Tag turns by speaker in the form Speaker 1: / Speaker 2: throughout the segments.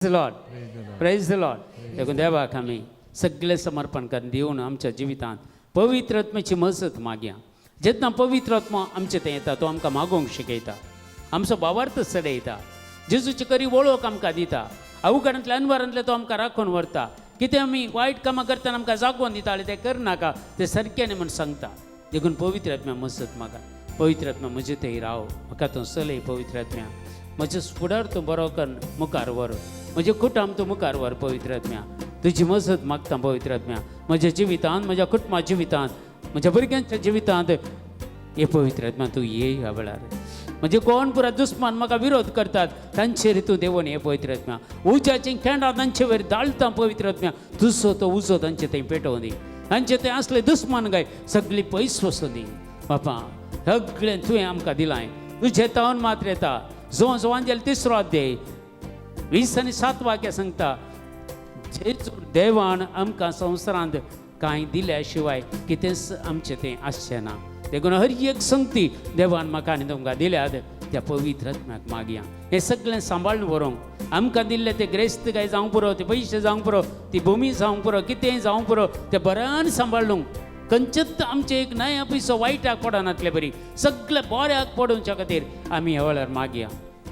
Speaker 1: Lord, praise the Lord. देखून देवाक आमी सगळें समर्पण करून दिवन आमच्या जिवितांत पवित्र आत्म्याची मजत मागया. जेन्ना पवित्र आत्मा आमचे थंय येता, तो आमकां मागोवंक शिकयता, आमचो भावार्थ चडयता, जेजूची खरी वळख आमकां दिता, अवघडांतल्या अनवारांतले तो आमकां राखून व्हरता. कितें आमी वायट कामां करतना आमकां जागोवन दिता आनी तें करनाका, तें सारकें न्ही म्हूण सांगता. देखून पवित्र आत्म्या मजत मागा. पवित्र आत्म्या, म्हजे थंय राव, म्हाका तूं चलय. पवित्र आत्म्या, म्हजे फुडार तूं बरो कर, मुखार व्हर. म्हजें कुटुंब तूं मुखार व्हर. पवित्र आत्म्या, तुजी मजत मागता. पवित्र आत्म्या, म्हज्या जिवितांत, म्हज्या कुटुंबा जिवितांत, म्हज्या भुरग्यांच्या जिवितांत हे. पवित्र आत्म्या, तूं ये ह्या वेळार. म्हणजे कोण पुरा दुस्मान म्हाका विरोध करतात, तांचेर तूं देवून हे. पवित्र आत्म्या, उज्याचीं केंडां तांचे वयर दाळता. पवित्र आत्म्या, तुजो तो उजो तांचे थंय पेटोवन दी. तांचे थंय असले दुस्मान गाय सगळी पयस वचूं दी. बापा, सगळें तुवें आमकां दिलां. तुजें तावन मात्र येता. जो जोवान तिसरो अध्याय 20 आनी 7 वाक्य सांगता, जेजू देवान आमकां संवसारांत कांय दिल्या शिवाय कितेंच आमचें तें आसचें ना. देखून हर एक संगती देवान म्हाका आनी तुमकां दिल्यात, त्या पवित्र आत्म्याक मागया हें सगळें सांबाळून व्हरूंक. आमकां दिल्लें तें ग्रेस्त काय जावंक पुरो, ते पयशे जावंक पुरो, ती भुमी जावंक पुरो, कितेंय जावंक पुरो, तें बऱ्यान सांबाळूंक, खंयचेच आमचें एक नया पयसो वायटाक पडनातले बरी, सगळें बऱ्याक पडोवच्या खातीर आमी ह्या वेळार मागया.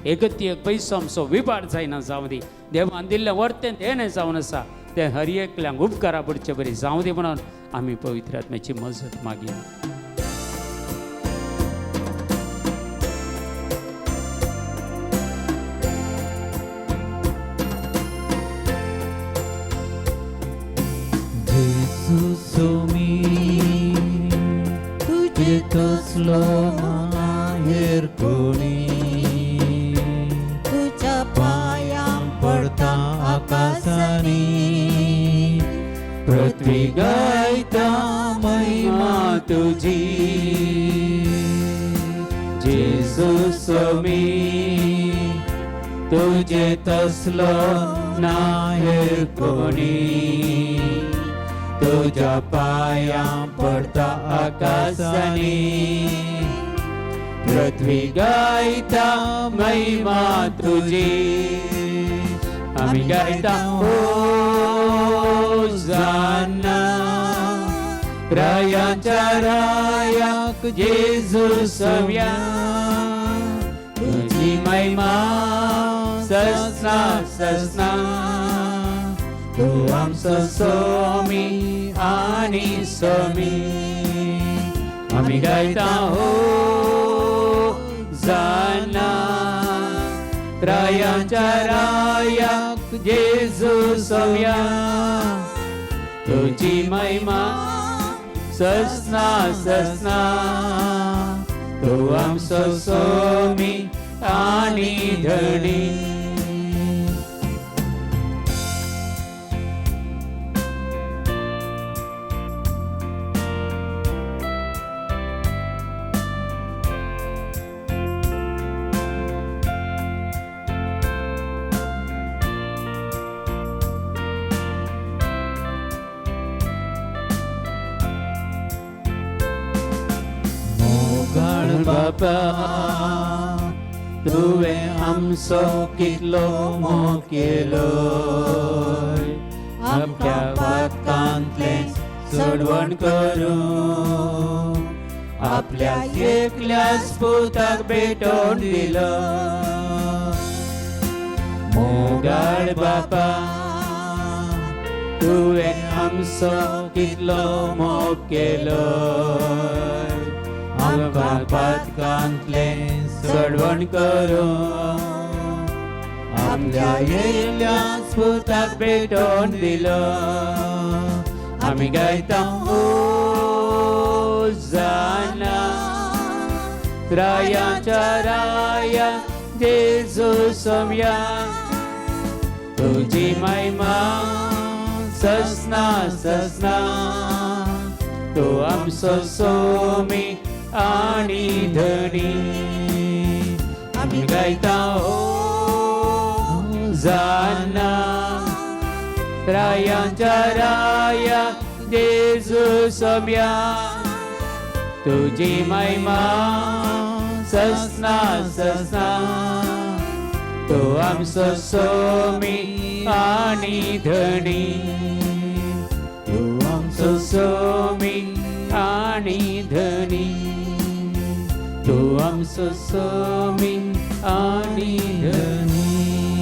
Speaker 1: एकती एक पयसो आमचो विपार जायना जावं दी. देवान दिल्लें वर्तें देणें जावन आसा, तें हर एकल्यांक उपकारा पडचे बरी जावं दी म्हणून आमी पवित्र आत्म्याची मजत मागया.
Speaker 2: जेजू सोमी, तुजे तसलो ना हेर कोणी.
Speaker 3: तुझ्या पायां
Speaker 2: पडता आकाशानी, पृथ्वी गायता महिमा तुझी. जेजू सोमी, तुजे तसलो ना हेर कोणी. तुझ्या पायां पडता आकाशानी, पृथ्वी गायता महिमा तुझी. आमी गायता होजाना, रायांच्या रायाक जेजू सव्या. तुझी महिमा ससना ससना, तू आमचो सोमी आणि सोमी. आमी गायता होजाना, रायांच्या रायाक जेजू सव्या. तुझी महिमा ससना ससना, तू आमचो सोमी आणि धणी. मोगाळ बापा, तुवें आमचो कितलो मोग केलो, आमच्या पातकांतलें सोडवण करूं आपल्या एकल्याच पुताक भेटोवन दिलो. मोगाळ बापा, तुवें आमचो कितलो मोग केलो, आमकां पातकांतलें सोडवण करूं आपल्या एकल्याच पुताक भेटोवन दिलो. आमी गायता होजाना, रायाच्या राया जेजू सोम्या. तुझी महिमा ससना ससना, तू आमचो सोमी आणि धणी. आमी गायता होजाना, रायांच्या राया जेजू सोम्या. तुझी महिमा ससना ससना,
Speaker 1: तो आमचो सोमी आनी धणी,
Speaker 2: तूं आमचो
Speaker 1: आमचो सोमी आनी धणी, तूं आमचो सोमी आनी धणी.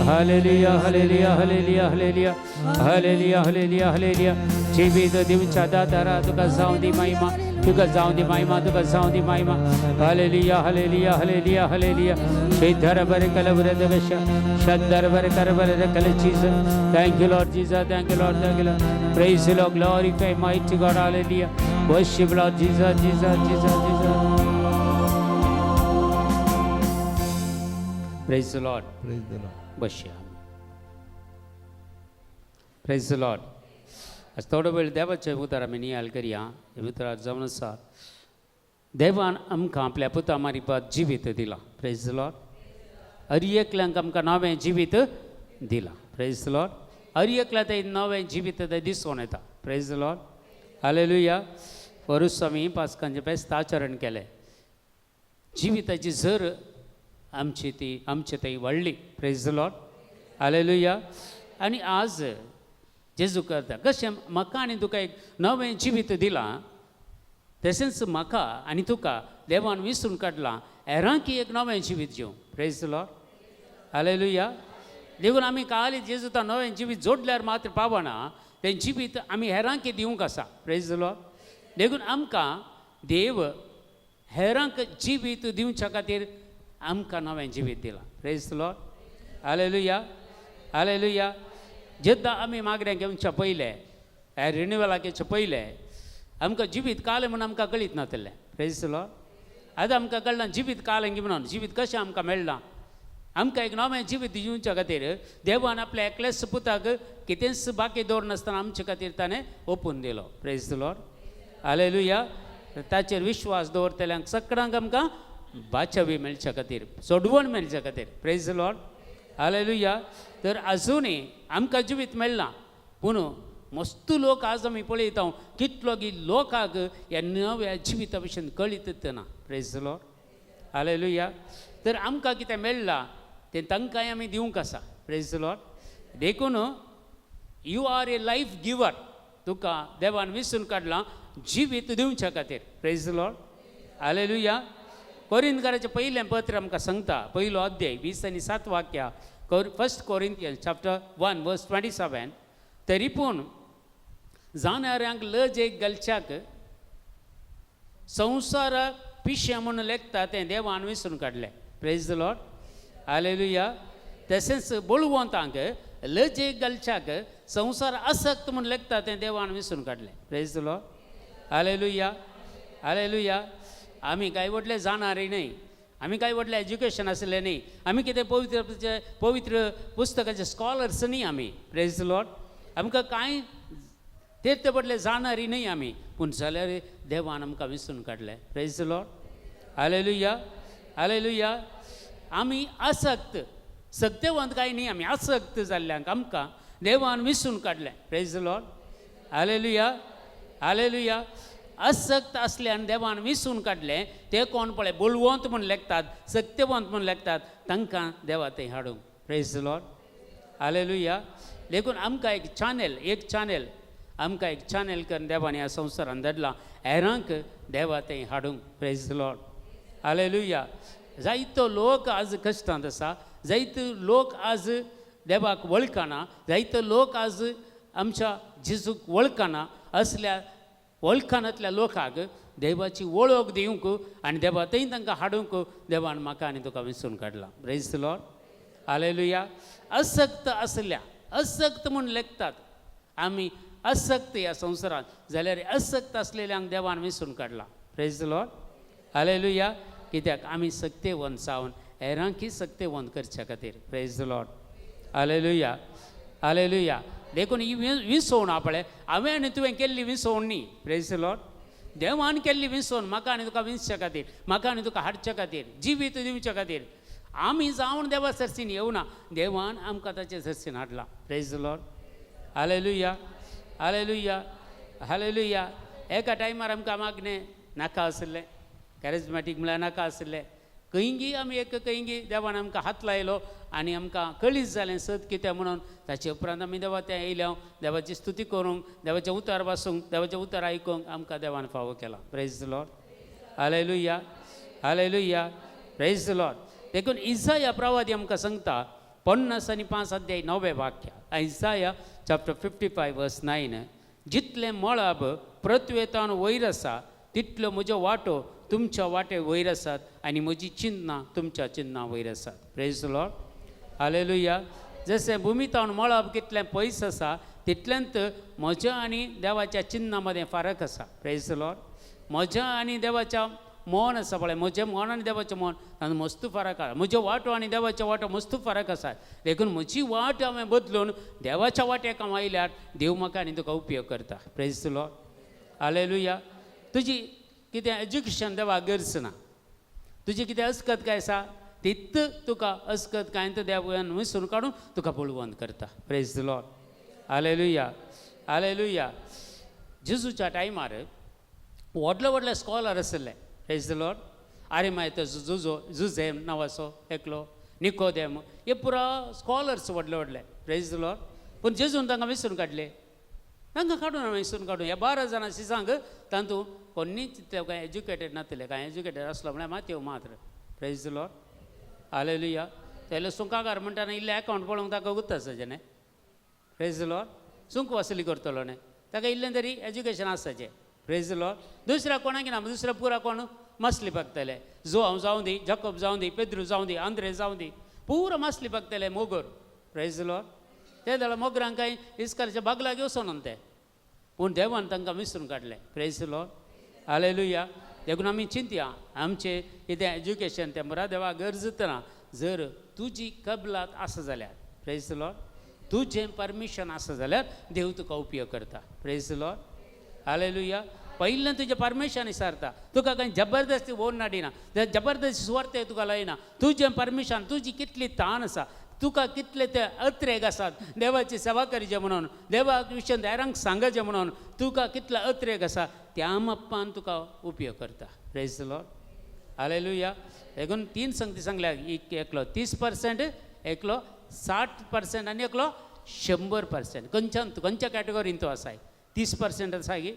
Speaker 1: Hallelujah, hallelujah, hallelujah, hallelujah, hallelujah, hallelujah, hallelujah. जिवीत दिवच्या दातारा तुका जावं दी महिमा, तुका जावं दी महिमा, तुका जावं दी महिमा. Hallelujah, hallelujah, hallelujah, hallelujah. Shridhar बरे कलबर दगश शंदर बरे कर बरे कल Jesus. Thank you Lord Jesus, thank you Lord, thank you Lord. Praise Lord, glorify mighty God. Hallelujah. Worship Lord Jesus, Jesus, Jesus, Jesus. Praise Lord.
Speaker 2: Praise the Lord.
Speaker 1: बसया. Praise Lord. आज थोडो वेळ देवाचे उतर आमी नियाळ करया. हे उतरार जावन आसा, देवान आमकां आपल्या पुता मारिपात जिवीत दिलां. प्रेज लॉर्ड. हर एकल्यांक आमकां नवें जिवीत दिलां. प्रेज लॉर्ड. हर एकल्या तें नवें जिवीत तें दिसून येता. Praise Lord. Hallelujah. वरूच आमी पास्कांचें फेस्त आचरण केलें. जिविताची झर आमची ती आमचे थंय वाडली. Praise Lord. Hallelujah. आनी आज जेजू करता कशें, म्हाका आनी तुका एक नवें जिवीत दिलां, तशेंच म्हाका आनी तुका देवान विसरून काडलां हेरांकी एक नवें जिवीत दिवं. Praise Lord. Hallelujah. देखून आमी काली जेजू तो नवें जिवीत जोडल्यार मात्र पावना, तें जिवीत आमी हेरांकी दिवंक आसा. प्रेज लॉर्ड. देखून आमकां देव हेरांक जिवीत दिवच्या खातीर आमकां नवें जिवीत दिलां. Praise Lord. Hallelujah, hallelujah. जेन्ना आमी मागण्या घेवच्या पयलें, ह्या रिनिवलाक घेवच्या पयलें, आमकां जिवीत कालें म्हूण आमकां कळीत नासलें. Praise Lord. आतां आमकां कळना जिवीत कालें की म्हणून, जिवीत कशें आमकां मेळ्ळां. आमकां एक नवें जिवीत दिवच्या खातीर देवान आपल्या एकल्याच पुताक कितेंच बाकी दवरनासतना आमचे खातीर ताणें ओपून दिलो. Praise Lord. Hallelujah. ताचेर विश्वास दवरतल्यांक सगळ्यांक आमकां बाचावी मेळच्या खातीर, सोडवण मेळच्या खातीर. Praise Lord. Hallelujah. तर आजुनूय आमकां जिवीत मेळ्ळां, पूण मस्त लोक आज आमी पळयता कितलो की लोकांक ह्या नव्या जिविता भशेन कळीत ना. Praise Lord. Hallelujah. तर आमकां कितें मेळ्ळां तें तांकांय आमी दिवंक आसा. Praise Lord. देखून you are a life giver. तुका देवान विसरून काडलां जिवीत दिवच्या खातीर. Praise Lord. Hallelujah. कोरिंदकाराचें पयलें पत्र आमकां सांगता, पयलो अध्याय 20 आनी 7 वाक्या, First Corinthian chapter 1 verse 27. तरी पूण जाणाऱ्यांक लजेक घालच्याक संवसाराक पिशें म्हणून लेखता तें देवान विसरून काडलें. Praise Lord. Hallelujah. तशेंच बळवंतांक लजेक घालच्याक संवसार आसक्त म्हणून लेखता तें देवान विसरून काडलें. Praise Lord. Hallelujah, hallelujah. आमी कांय व्हडले जाणारी न्हय, आमी कांय व्हडलें एज्युकेशन आसलें न्हय, आमी कितें पवित्र पवित्र पुस्तकाचे स्कॉलर्स न्हय आमी. प्रेज लॉर्ड. आमकां कांय ते व्हडले जाणारी न्हय आमी, पूण जाल्यार देवान आमकां विसरून काडलें. Praise Lord. Hallelujah, hallelujah. आमी आसक्त सक्तेवंत कांय न्हय, आमी आसक्त जाल्ल्यांक आमकां देवान विसरून काडलें. Praise Lord. Hallelujah, hallelujah. आसक्त आसल्यान देवान विसरून काडलें ते कोण पळय बळवंत म्हूण लेखतात, सक्तेवंत म्हूण लेखतात, तांकां देवा थंय हाडूंक. Praise Lord. Hallelujah. देखून आमकां एक चॅनल, एक चॅनल आमकां एक चॅनल करून देवान ह्या संवसारान धाडला हेरांक देवा थंय हाडूंक. Praise Lord. Hallelujah. जायतो लोक आज कश्टांत आसा, जायतो लोक आज देवाक वळखना, जायतो लोक आज आमच्या जेजूक वळखना. असल्या वळखनांतल्या लोकांक देवाची वळख दिवंक आनी देवा थंय तांकां हाडूंक देवान म्हाका आनी तुका विसरून काडला. Praise Lord. Hallelujah. असक्त आसल्या, असक्त म्हूण लेखतात आमी असक्त ह्या संवसारांत, जाल्यार असक्त आसलेल्यांक देवान विसरून काडला. Praise Lord. Hallelujah. कित्याक आमी सक्तेवंत जावन हेरांकी सक्तेवंत करच्या खातीर. Praise Lord. Hallelujah, hallelujah. देखून ही विसवण पळय हांवें आनी तुवें केल्ली विसवण न्ही. प्रेज लॉर्ड. देवान केल्ली विसवण म्हाका आनी तुका विंचच्या खातीर, म्हाका आनी तुका हाडच्या खातीर, जिवीत दिवच्या खातीर. आमी जावन देवा सरसीन येवना, देवान आमकां ताचे सरसीन हाडला. Praise Lord. Hallelujah, hallelujah, hallelujah. एका टायमार आमकां मागणें नाका आशिल्लें, कॅरिजमॅटीक म्हळ्यार नाका आशिल्लें. खंयगी आमी एक खंयगी देवान आमकां हात लायलो आनी आमकां कळीत जालें सत कितें म्हणून. ताचे उपरांत आमी देवा तें येयल्या देवाची स्तुती करूंक, देवाचें उतार वाचूंक, देवाचें उतार आयकूंक आमकां देवान फावो केला. Praise the Lord, hallelujah, hallelujah, praise the Lord. देखून इसाया प्रवादी आमकां सांगता 55 अध्याय 9वें वाक्य, Isaiah chapter 55 verse 9, जितलें मळब पृथ्वेतान वयर आसा तितल्यो म्हज्यो वाटो तुमच्या वाटे वयर आसात आनी म्हजी चिन्नां तुमच्या चिन्नां वयर आसात. Praise the Lord, hallelujah. जशें भुमीतावन मळब कितलें पयस आसा तितलेंत म्हज्या आनी देवाच्या चिन्नां मदें फरक आसा. Praise the Lord. म्हज्या आनी देवाच्या मन आसा पळय, म्हजें मन आनी देवाचें मन तातूंत मस्त फरक आसा. म्हज्यो वाटो आनी देवाच्यो वाटो मस्त फरक आसा. देखून म्हजी वाट हांवें बदलून देवाच्या वाटेक हांव आयल्यार देव म्हाका आनी तुका उपयोग करता. Praise the Lord, hallelujah. तुजी कितें एज्युकेशन देवाक गरज ना, तुजी कितें अस्कत काय आसा तित तुका अस्कत कांय तर देवान विसरून काडून तुका बळवंत करता. Praise the Lord, hallelujah, hallelujah. जेजूच्या टायमार व्हडले व्हडले स्कॉलर आशिल्ले. Praise the Lord. आरे मायत जुजो जुझेम नांवाचो एकलो, निकोदेम, हे पुरा स्कॉलर्स व्हडले व्हडले. Praise the Lord. पूण जेजून तांकां विसरून काडले, तांकां काडून विसरून काडून ह्या 12 जाणां शिसांक तातूंत कोणीच ते कांय एज्युकेटेड नासले, कांय एज्युकेटेड आसलो म्हळ्यार मातयो मात्र. Praise the Lord, hallelujah. तेले सुंकाकार म्हणटा इल्लें एकावंट पळोवंक ताका गुत्त आसाचें न्ही. Praise the Lord. सुंक वसुली करतलो न्ही, ताका इल्लें तरी एज्युकेशन आसाचें. Praise the Lord. दुसऱ्या कोणाक ना, दुसऱ्या पुरा कोण मासली पगतले, जो हांव जावं दी, जाकोब जावं दी, पेद्रू जावं दी, आंद्रे जावं दी, पुरा मासली पगतले मोगोर. Praise the Lord. ते जाल्यार मोगरांक कांय इस्काराच्या बागलाक वचोन ते, पूण देवान तांकां विसरून काडलें. Praise the Lord, hallelujah. देखून आमी चिंतया आमचें कितें एज्युकेशन तें बरा देवा गरज ना, जर तुजी कबलात आसा जाल्यार. Praise the Lord. तुजें परमिशन आसा जाल्यार देव तुका उपयोग करता. Praise the Lord, hallelujah. पयलें तुजें परमिशन विचारता, तुका कांय जबरदस्ती ओन नाडिना, जबरदस्ती सुवार्ते तुका लायना. तुजें परमिशन, तुजी कितली ताण आसा, तुका कितले ते अत्रेग आसात देवाची सेवा करचे म्हणून, देवा विशय हेरांक सांगचें म्हणून तुका कितले अत्रेग आसा त्या माप्पान तुका उपयोग करता. Praise the Lord, hallelujah. देखून 3 संगती सांगल्या, एकलो 30%, एकलो 60% आनी एकलो 100%. खंयच्यान खंयच्या कॅटेगोरीन तूं आसाय, 30% आसा गी,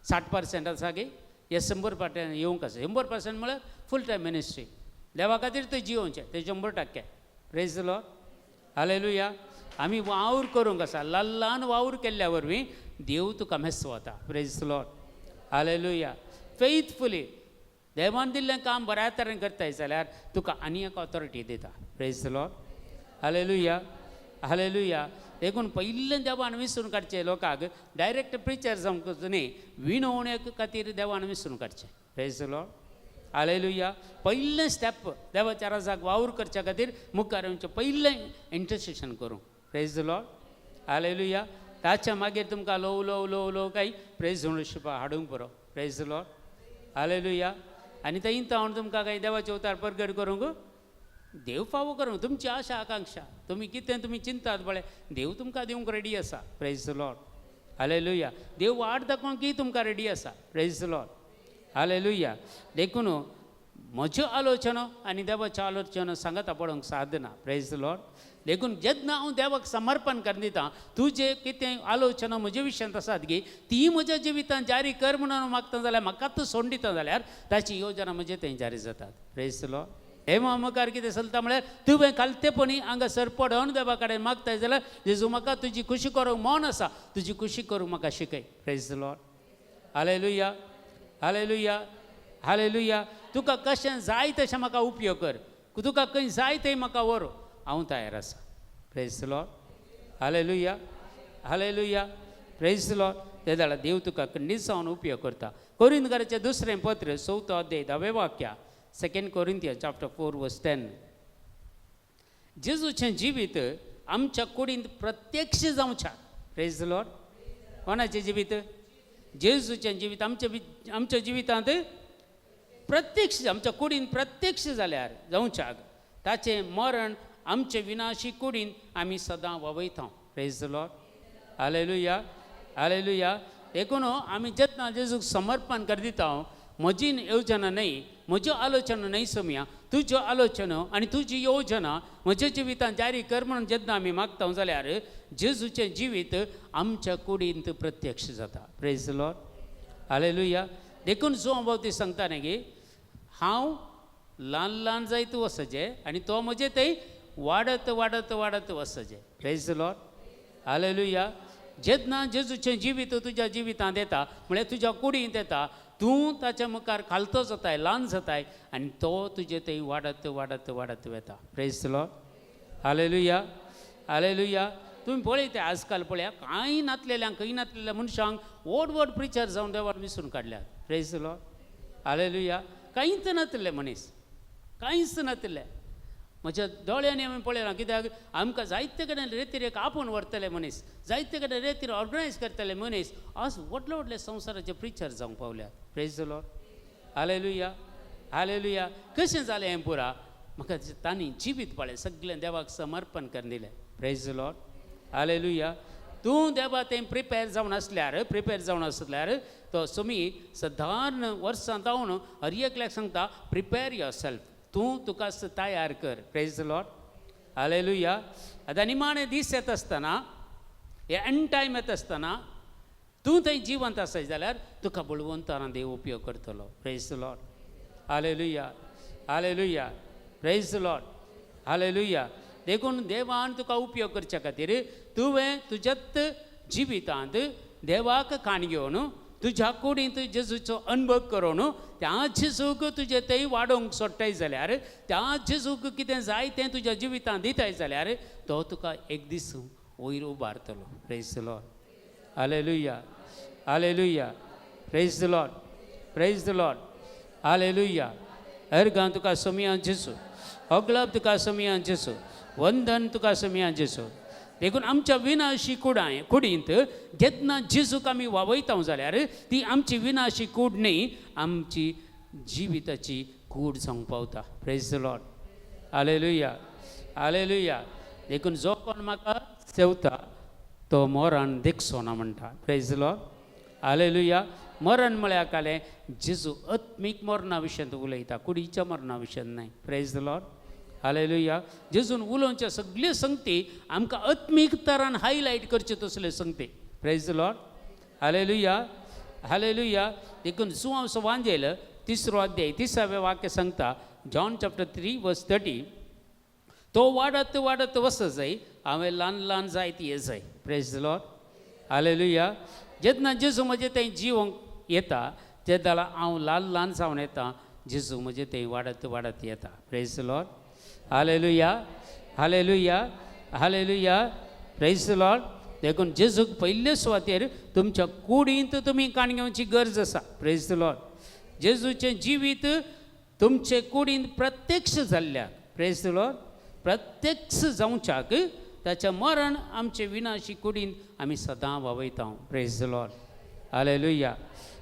Speaker 1: 60% आसा गी, हे 100% येवंक आसा. 100% म्हळ्यार फूल टायम मिनिस्ट्री, देवा खातीर तें जियोवचें तें 100%. Praise the Lord, hallelujah. आमी वावर करूंक आसा, ल्हान वावर केल्ल्या वरवीं देव तुका मेस वता. Praise the Lord, hallelujah. Faithfully देवान दिल्लें काम बऱ्या तरेन करताय जाल्यार तुका आनी एक ऑथॉरिटी दिता. Praise the Lord, hallelujah, hallelujah. देखून पयलें देवान विसरून काडचें लोकांक, डायरेक्ट प्रिचर जावंक न्ही, विनवणे खातीर देवान विसरून काडचें. Praise the Lord, hallelujah. पयलें स्टेप देवाच्या राजाक वावर करच्या खातीर मुखार येवचें पयलें इंटरसेशन करूं. Praise the Lord, hallelujah. ताच्या मागीर तुमकां ल्हव ल्हव ल्हव ल्हव काय प्रेज शिपा हाडूंक बरो. Praise the Lord, hallelujah. आनी थंय हांव तुमकां काय देवाचे अवतार परगट करूंक देव फावो करूंक तुमची आशा आकांक्षा, तुमी कितें तुमी चिंतात पळय, देव तुमकां दिवंक रेडी आसा. Praise the Lord, hallelujah. देव वाट दाखोवंक तुमकां रेडी आसा. Praise the Lord, hallelujah. देखून म्हज्यो आलोचना आनी देवाच्यो आलोचना सांगता पळोवंक सादना. Praise the Lord. देखून जेन्ना हांव देवाक समर्पण करून दिता, तुजें कितें आलोचना म्हजे विशयांत आसात गी ती म्हज्या जिवितांत जारी कर म्हणून मागता जाल्यार, म्हाका तूं सोडून दिता जाल्यार ताची योजना म्हजे थंय जारी जातात. Praise the Lord. देवा मुखार कितें चलता म्हळ्यार तुवें खालतेपणी हांगासर पडोवन देवा कडेन मागताय जाल्यार, जेजू म्हाका तुजी खुशी करूंक मन आसा, तुजी खुशी करूंक म्हाका शिकय. Praise the Lord, hallelujah, hallelujah, hallelujah. तुका कशें जाय तशें म्हाका उपयोग कर, तुका खंय जाय थंय म्हाका व्हर, हांव तयार आसा. Praise the Lord, hallelujah, hallelujah, praise the Lord. ते जाल्यार देव तुका खंडीत जावन उपयोग करता. कोरिंतकाराचें दुसरें पत्र 4 अध्याय 10वें वाक्य, 2 Corinthians chapter 4 verse 10. जेजूचें जिवीत आमच्या कुडींत प्रत्यक्ष जावच्या. Praise the Lord. कोणाचें जिवीत? जेजूचें जिवीत आमच्या आमच्या जिवितांत प्रत्यक्ष, आमच्या कुडीन प्रत्यक्ष जाल्यार जावच्याक ताचें मरण आमचे विनाशी कुडीन आमी सदां वावयता. Praise the Lord, hallelujah, hallelujah. देखून आमी जेन्ना जेजूक समर्पण कर दिता, म्हजी येवजना न्हय, म्हज्यो आलोचना न्हय सोमया, तुज्यो आलोचना आनी तुजी योजना म्हज्या जिवितांत जारी कर म्हणून जेन्ना आमी मागता जाल्यार जेजूचें जिवीत आमच्या कुडींत प्रत्यक्ष जाता. Praise the Lord, hallelujah. देखून जुवांव बाप्तीस्त सांगता न्ही की हांव ल्हान ल्हान जायत वचचें आनी तो म्हजें थंय वाडत वाडत वाडत वचचें. Praise the Lord, hallelujah. जेन्ना जेजूचें जिवीत तुज्या जिवितांत येता म्हळ्यार तुज्या कुडींत येता, तूं ताच्या मुखार खालतो जाताय, ल्हान जाताय आनी तो तुजे थंय वाडत वाडत वाडत वता. Praise the Lord, hallelujah, hallelujah. तुमी पळयता आजकाल पळया कांय नातलेल्यांक, खंय नातलेल्या मनशांक व्हड व्हड प्रिचर जावन देवान विसरून काडल्यात. Praise the Lord, hallelujah. कांयच नातले मनीस, कांयच नातले. म्हज्या दोळ्यांनी आमी पळयलां, कित्याक आमकां जायते कडेन रेतीर आपोवन व्हरतले मनीस, जायते कडेन रेतीर ऑर्गनायज करतले मनीस आज व्हडले व्हडले संवसाराचे प्रिचर जावंक पावल्यात. Praise the Lord, hallelujah, hallelujah. कशें जालें हें पुरा? म्हाका तांणी जिवीत पळय सगळें देवाक समर्पण करून दिलें. Praise the Lord, hallelujah. तूं देवा तें प्रिपेर जावन आसल्यार, प्रिपेर जावन आसल्यार तो सुमी सदारण वर्सां जावन हर एकल्याक सांगता, प्रिपेर your self, तूं तुका तयार कर. Praise the Lord, hallelujah. आतां निमाणे दीस येता आसतना, हे एंड टायम येता आसतना तूं थंय जिवंत आसय जाल्यार तुका बळवंताना देव उपयोग करतलो. Praise the Lord, hallelujah, hallelujah. Praise the Lord, hallelujah. देखून देवान तुका उपयोग करच्या खातीर तुवें तुज्याच जिवितांत देवाक काण घेवन तुज्या कुडींत जेजूचो अनुभव करून त्या जेजूक तुजें थंय वाडोवंक सोडटाय जाल्यार, त्या जेजूक कितें जाय तें तुज्या जिवितांत दिताय जाल्यार तो तुका एक दीस वयर उबारतलो. Praise the Lord, hallelujah, hallelujah. Praise the Lord, praise the Lord, hallelujah. अर्गां तुका सोमया जेजू, अगलब तुका सोमया जेजू, वंदन तुका सोमया जेजू. देखून आमच्या विनाशी कुडां कुडींत जेन्ना जेजूक आमी वावयता जाल्यार ती आमची विनाशी कूड न्ही, आमची जिविताची कूड जावंक पावता. Praise the Lord, hallelujah, hallelujah. देखून जो कोण म्हाका सेवता तो मरण देखचो ना म्हणटा. Praise the Lord, hallelujah. मरण म्हळ्यार कालें जेजू आत्मीक मरणा विशयांत उलयता, कुडीच्या मरणा विशयांत न्हय. Praise the Lord, hallelujah. जेजून उलोवच्या सगल्यो संगती आमकां आत्मीक तरान हायलायट करच्यो तसल्यो संगती. Praise the Lord, hallelujah, hallelujah. देखून जुवांव वांजेल तिसरो अध्याय 30वें वाक्य सांगता, जॉन चॅप्टर 3 वर्स 30, तो वाडत वाडत वचत जाय, हांवें ल्हान ल्हान जायत ये जाय. Praise the Lord, hallelujah. जेन्ना जेजू म्हजें थंय जिवंक येता तेन्ना हांव ल्हान ल्हान जावन येता, जेजू म्हजें थंय वाडत वाडत येता. Praise the Lord, hallelujah, hallelujah, hallelujah. Praise the Lord. देखून जेजूक पयले सुवातेर तुमच्या कुडींत तुमी काण घेवची गरज आसा. Praise the Lord. जेजूचें जिवीत तुमचे कुडींत प्रत्यक्ष जाल्ल्याक, praise the Lord, प्रत्यक्ष जावच्याक ताचें मरण आमचे विनाशी कुडींत आमी सदां वावयता. Praise the Lord, hallelujah,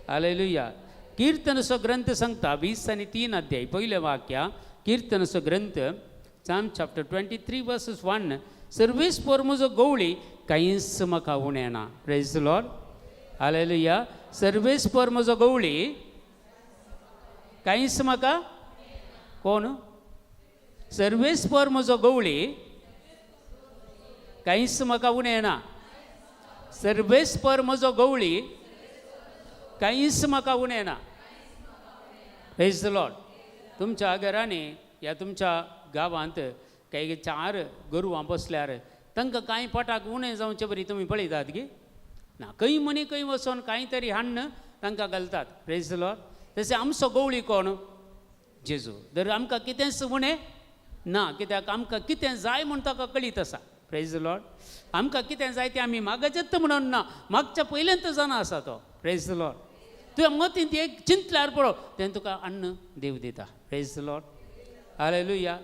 Speaker 1: hallelujah. किर्तनसो ग्रंथ सांगता 20 आनी 3 अध्याय पयलें वाक्य, किर्तनसो ग्रंथ Psalm chapter 23 verses 1, सर्वेस्पोर म्हजो गवळी कांयच म्हाका उणें ना. Praise the Lord, hallelujah. सर्वेस्पोर म्हजो गवळी कांयच म्हाका कोण, सर्वेस्पोर म्हजो गवळी कांयच म्हाका उणें ना. सर्वेस्पर म्हजो गवळी कांयच म्हाका उणें ना. Praise the Lord. तुमच्या घरांनी या तुमच्या गांवांत काही चार गोरवां बसल्यार तांकां कांय पोटाक उणें जावचे बरी तुमी पळयतात की ना, खंय मनी खंय वचोन कांय तरी हाडून तांकां घालतात. Praise the Lord. तशें आमचो गवळी कोण? जेजू. जर आमकां कितेंच उणें ना, कित्याक आमकां कितें जाय म्हूण ताका कळीत आसा. Praise the Lord. आमकां कितें जाय तें आमी मागचेच म्हणून ना, मागच्या पयल्यान जाणा आसा तो. Praise the Lord. तुवें मतींत एक चिंतल्यार पळो, तें तुका अन्न देव दिता. Praise the Lord, hallelujah,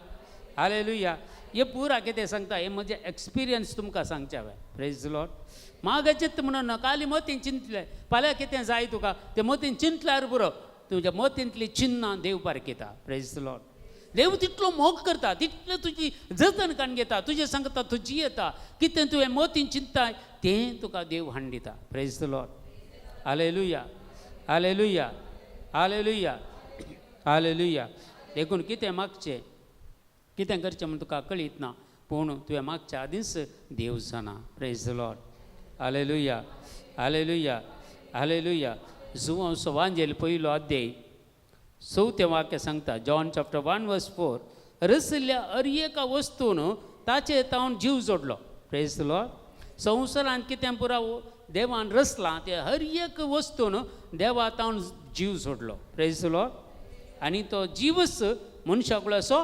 Speaker 1: hallelujah. हे पुरा कितें सांगता हे म्हजें एक्सपिरियन्स तुमकां सांगचें हांवें. Praise the Lord. मागचेच म्हणून ना, काली मतीन चिंतलें फाल्यां कितें जाय तुका तें मतीन चिंतल्यार पुरो, तुज्या मतींतली चिन्नां देव पारखिता. Praise the Lord. देव तितलो मोग करता, तितलें तुजी जतन काडून घेता, तुजें सांगता तुजी येता कितें तुवें मतीन चिंतताय तें तुका देव हाडून दिता. Praise the Lord, hallelujah, hallelujah, hallelujah, hallelujah. देखून कितें मागचें कितें करचें म्हूण तुका कळीत ना, पूण तुवें मागच्या आदींच देव जाणा. Praise the Lord. Hallelujah, hallelujah, hallelujah. Joao सवांजेल पयलो अध्याय चवथें वाक्य सांगता, जॉन चॅप्टर 1 वर्स 4, रसिल्ल्या हर एका वस्तून ताचे तावन जीव जोडलो. Praise the Lord. संवसारांत कितें पुरा देवान रचलां ते हर एक वस्तून देवा तावन जीव जोडलो. Praise the Lord. आनी तो जीवच मनशाक असो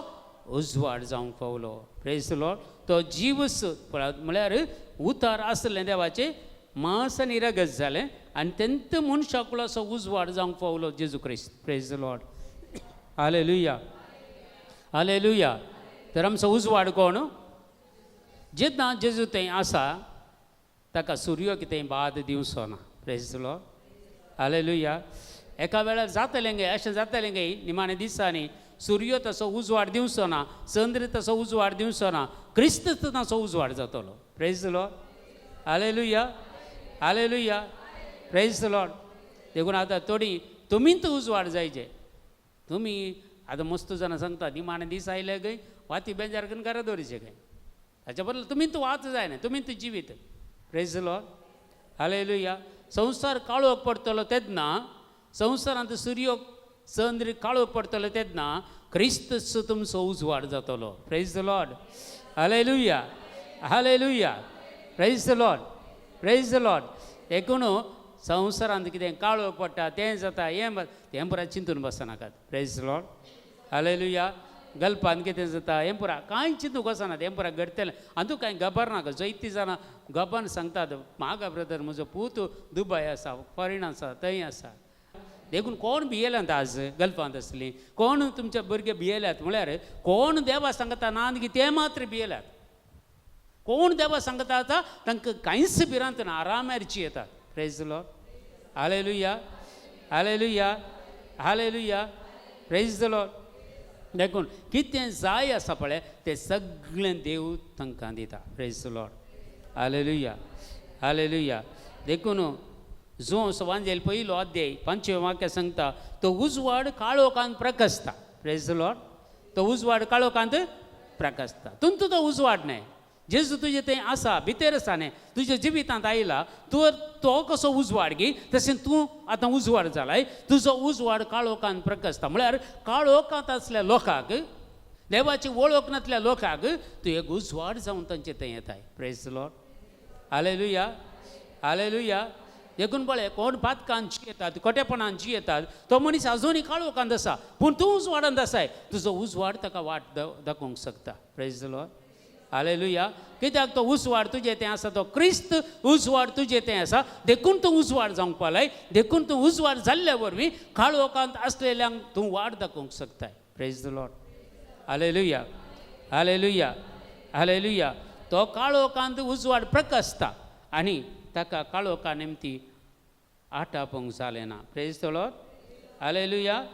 Speaker 1: उजवाड जावंक पावलो. Praise the Lord. तो जीवच म्हळ्यार उतार आसलें देवाचें मांस आनी रगत जालें आनी तेंत मनशाक असो उजवाड जावंक पावलो जेजू क्रिस्त. Praise the Lord. Hallelujah, hallelujah. तर आमचो उजवाड कोण? जेन्ना जेजू थंय आसा ताका सुर्यो कितें बाद दिवचो ना. Praise the Lord. Hallelujah. एका वेळार जातलें गे, अशें जातलें गे निमाणे दिसांनी सुर्यो तसो उजवाड दिवचो ना, चंद्र तसो उजवाड दिवचो ना, क्रिस्त ताचो उजवाड जातलो. Praise the Lord. Hallelujah, hallelujah. Praise the Lord. देखून आतां थोडी तुमीच उजवाड जायचे. तुमी आतां मस्त जाणां सांगता निमाणे दीस आयले गय वाती बेजार करून घरा दवरिचे खंय, ताच्या बदल तुमीच वाच जायना, तुमीच जिवीत. Praise the Lord. Hallelujah. संवसार काळोख पडटलो तेन्ना, संवसारांत सुर्यो चंद्र काळोख पडटलो तेन्ना क्रिस्त तुमचो उजवाड जातलो. Praise the Lord. Hallelujah, hallelujah. Praise the Lord, praise the Lord. देखून संवसारांत कितें काळोख पडटा तें जाता हें तें पुरा चिंतून बसनाकात. Praise the Lord. Hallelujah. गल्पान कितें जाता हें पुरा कांय चिंतूंक वचना, तें पुरा घडटलें आनी तूं कांय गबर नाका. जैती जाणां गबान सांगतात म्हाका ब्रदर म्हजो पूत दुबय आसा, फॉरेन आसा, थंय आसा. देखून कोण भियेल्यात आज गल्फांत आसली, कोण तुमच्या भुरगे भियेल्यात म्हळ्यार कोण देवा सांगता ना की ते मात्र भियेल्यात. कोण देवा सांगता आतां तांकां कांयच भिरांत ना, आरामाची येतात. Praise the Lord. Hallelujah, hallelujah, hallelujah. Praise the Lord. देखून कितें जाय आसा पळय तें सगळें देव तांकां दिता. Praise the Lord. Hallelujah, hallelujah. देखून जो सवांजेल पयलो अध्याय 5वें वाक्य सांगता, तो उजवाड काळोखांत प्रकाशता. Praise the Lord. तो उजवाड काळोखांत प्रकाशता. तुमचो तो उजवाड न्हय, जेजू तुजें तें आसा भितर आसा न्हय, तुज्या जिवितांत आयला तूं तो कसो उजवाड गी तशें तूं आतां उजवाड जालाय. तुजो उजवाड काळोखांत प्रकाशता म्हळ्यार काळोखांत आसल्या लोकांक, देवाची वळख नासल्या लोकांक तूं एक उजवाड जावन तांचे थंय येताय. Praise the Lord. Hallelujah, hallelujah. देखून पळय कोण पातकान जियेतात, खोटेपणान जियेतात, तो मनीस आजुनूय काळोखांत आसा, पूण तूं उजवाडांत आसाय. तुजो उजवाड ताका वाट दाखोवंक शकता. Praise the Lord. Hallelujah. कित्याक तो उजवाड तुजें तें आसा, तो क्रिस्त उजवाड तुजें तें आसा, देखून तूं उजवाड जावंक पावलाय. देखून तूं उजवाड जाल्ल्या वरवीं काळोखांत आसलेल्यांक तूं वाट दाखोवंक शकताय. Praise the Lord. Hallelujah, hallelujah, hallelujah. तो काळोखांत उजवाड प्रकाशता आनी ताका काळोखा निमती आटापोवंक जालें ना. Praise the Lord. Hallelujah,